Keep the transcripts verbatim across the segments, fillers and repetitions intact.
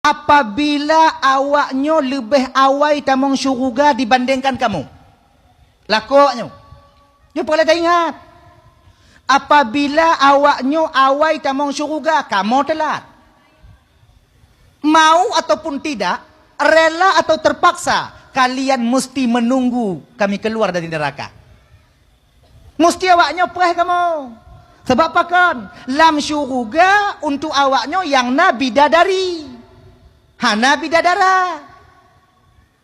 Apabila awaknyoe leubeh awai tamong syuruga dibandingkan kamoe. Lakoe awaknyoe. Nyoe peureulée taingat. Apabila awaknyoe awai tamong syuruga, kamoe teulat. Mau ataupun tidak, rela atau terpaksa, kalian mesti menunggu kami keluar dari neraka. Musti awaknyoe preh kamoe. Sabab pakon? Lam syuruga untuk awaknyoe nyang na bidadari. Hana bidadara.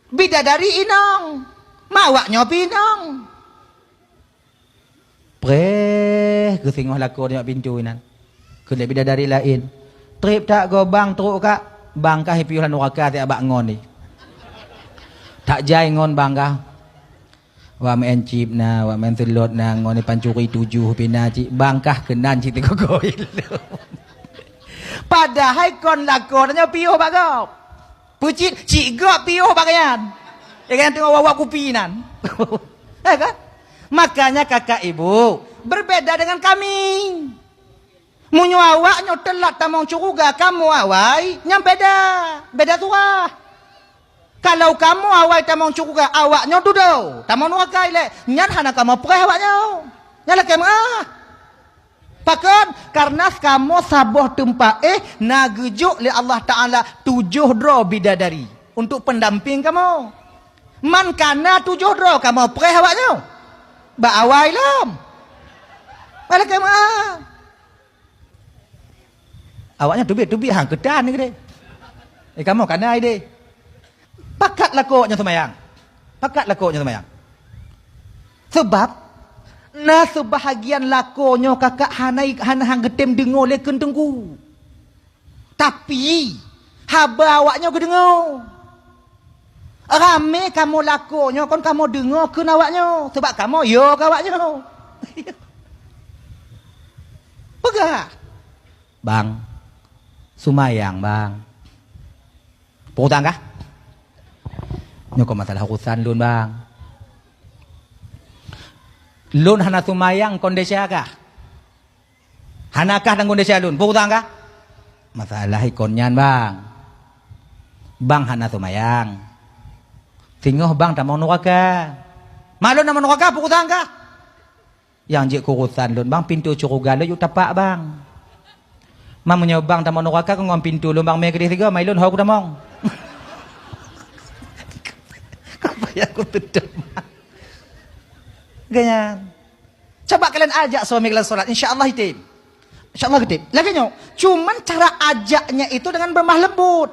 Bidadari inong. Ma awaknyoe pih inong. Preh geusingoh lakoe nibak pintoe inan. Kheun lé bidadari laén, "Treb that goe bang, trok kak. Bang kah piôh lam nuraka siat bak ngon nyoe. That jai ngon bang kah." Wak meu'en cit na, wak meu'en seulôt na, ngon pancuri tujoh pih na cit, bang kah keunan cit teugoe-goe ilôn. Padahai kon lakoe tanyoe piôh bak gob. Peucit, cit gob piôh bak gobnyan. Eh, gobnyan teungoh wak-wak kupi nan. Eh, kan? Makanya kakak ibu, berbeda dengan kami. Meunyoe awaknyoe teulat tamong syeuruga, kamoe awai, nyan beda. Beda surah. Kalau kamoe awai tamong syeuruga, awaknyoe dudoe tamong nuraka ilée, nyan hana kamoe preh awaknyoe. Nyan lakée meu'ah. Pakon? Karena kamoe saboh teumpat éh na geujok lé Allah Taala tujoh droe bidadari untuk pendamping kamoe. Man kana tujoh droe kamoe preh awaknyoe. Bak awai lom. Nyan lakée meu'ah. Awaknyan teubiet-teubiet han keutan ni keudeh. Eh, kamoe kana ideh. Pakat lakoe nyoe seumayang. Pakat lakoe nyoe seumayang. Sabab na seubahagian lakoe nyoe kakak hana, hana han geutem deungoe lé kheun teungku. Tapi haba awaknyoe geudeungoe. Ramé kamoe lakoe nyoe kon kamoe deungoe kheun awaknyoe, sabab kamoe yo keu awaknyoe. Peugah, "Bang, seumayang, Bang." "Peue utang kah?" "Nyoe kon masalah urusan lôn, Bang. Lôn hana seumayang kon desya kah?" "Hana kah tanggong desya lôn, peue utang kah?" "Masalah ikon nyan, Bang. Bang hana seumayang. Singoh Bang tamong nuraka." "Ma lôn tamong nuraka, peue utang kah?" "Nyang jeuet keu urusan lôn, Bang, pintoe syeuruga lôn yue tapak, Bang. Ma meunyoe Bang tamong nuraka, kon ngon pintoe lôn, Bang, mé keudeh sigoe, ma ilôn ho kutamong." Ka payah kuteutap. Geuhnyan. Coba kalian ajak suami kalian sholat, insya Allah item. Insya Allah geutem. Lagée nyoe, cuman cara ajaknya itu dengan berlemah lembut.